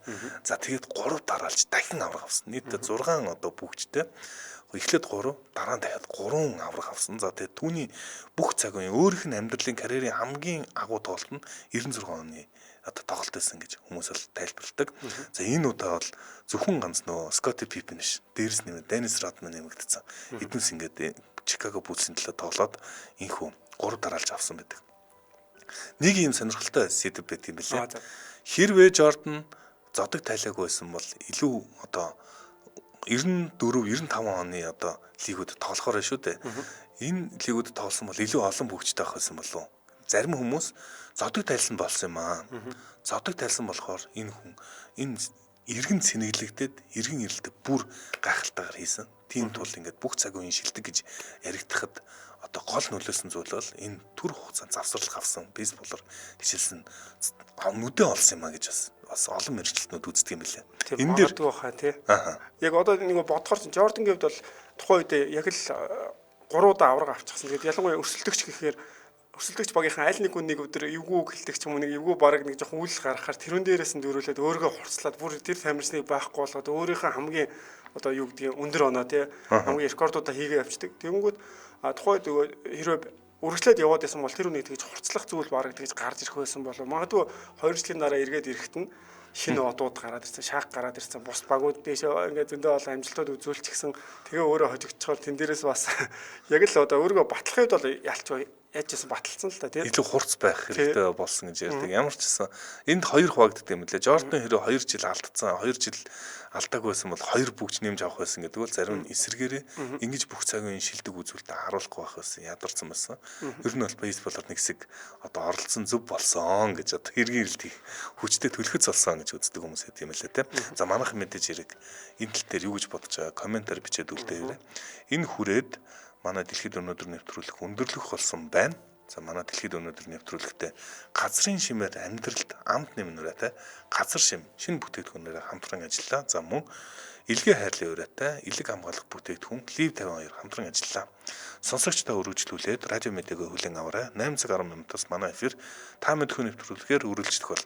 за тэгээд 3 дараалж дахин авраг авсан. Нийтдээ 6 одоо бүгжтэй. Эхлээд 3, дараа нь дахиад 3 авраг авсан. За тэгээд түүний бүх цаг үеийн өөрийнх нь амьдралын карьерийн хамгийн агуу тоглолт нь 96 оны одоо тоглолт байсан гэж хүмүүс бол тайлбарладаг. За энэ удаа бол зөвхөн ганц нөө Скотти Пиппен биш. Дээрс нэмээд Деннис Родман нэмэгдсэн. Эднүс ингээд Чикаго Буллсын төлөө тоглоод инхүү 3 дараалж авсан байдаг. Нэг юм сонирхолтой сэдв байт юм билээ. Хэрвээ Жордан зодог тайлаагүй байсан бол илүү одоо 94 95 оны одоо лигүүд тоглохоор шүү дээ. Энэ лигүүд тоглосон бол илүү олон бүгжтэй авах байсан болов уу? Зарим хүмүүс зодог тайлсан болсон юм аа. Зодог тайлсан болохоор энэ хүн энэ эргэн цэнэглэгдээд эргэн ирэлтэ бүр гайхалтайгаар хийсэн. Тийм тул ингээд бүх цаг үеийн шилдэг гэж яригдахад одоо гол нөлөөлсөн зүйл бол энэ төр хугацаанд завсарлах авсан бейсболоор хичээлсэн нүдэн олсон юм а гэж бас олон мэргэжилтнүүд үздэг юм билээ. Энэ дээр баха тий. Яг одоо нэг бодохоор чинь Жордан гэвд бол тухайн үед яг л 3 удаа авраг авчихсан. Тэгээд ялангуяа өрсөлдөгч гэхээр өрсөлдөгч багийнхан аль нэг хүн нэг өдөр эвгүй гэлдэг ч юм уу нэг эвгүй бараг нэг жоохон үйл гаргахаар тэрүүн дээрээс нь дөрүүлээд өөрийгөө хурцлаад бүр тэр тамирчныг байхгүй болгоод өөрийнхөө хамгийн одоо юу гэдгийг өндөр оноо тий хамгийн рекордуудаа хийгээ явцдаг. Тэгэнгүүт тухайн үед хэрвээ үргэлжлээд яваад байсан бол тэр үнийг тэгж хурцлах зүйл бараг тэгж гарч ирэх байсан болов магадгүй 2 жилийн дараа эргээд ирэхэд нь шинэ одууд гараад ирсэн, шаах гараад ирсэн, бус багууд дээшээ ингээд зөндөө олон амжилтууд үзүүлчихсэн. Тэгээ өөрөө хожигдчихвол тэн дээрээс бас яг л одоо өөрийгөө батлахын үед бол ялч яаж ч гэсэн баталсан л та тийм. Илүү хурц байх хэрэгтэй болсон гэж ярьдаг. Ямар ч гэсэн энд хоёр хуваагддаг юм лээ. Жордан хэрэг 2 жил алдсан, 2 жил алдаагүй байсан бол 2 бүгж нэмж авах байсан гэдэг бол зарим нь эсрэгээрээ ингэж бүх цагийн шилдэг үзүүлэлтээ харуулахгүй байх байсан, ядарсан байсан. Ер нь бол бейсболоор нэг хэсэг одоо оролцсон зөв болсон гэж одоо хэргийн ирэлт хийх хүчтэй түлхэц болсон гэж үздэг хүмүүс хэт юм лээ тийм. За манайхан мэдээж хэрэг энэ тал дээр юу гэж бодож байгаа комментаар бичээд үлдээгээрэй. Энэ хүрээд манай дэлхийд өнөөдөр нэвтрүүлэх өндөрлөх болсон байна. За манай дэлхийд өнөөдөр нэвтрүүлэхдээ газрын шимээр амьдралд амт нэмнэртэй газар шим шинэ бүтээгдэхүүнээр хамтран ажиллаа. За мөн илгээ хайрлын уриатай элэг хамгаалах бүтээгдэхүүн Лив 52 хамтран ажиллаа. Сонсогчдоо өргөжлүүлээд радио мэдээгөө хүлээн аваарай. 8 цаг 10 минутаас манай эфир та мэдхүү нэвтрүүлгээр үргэлжлэх болно.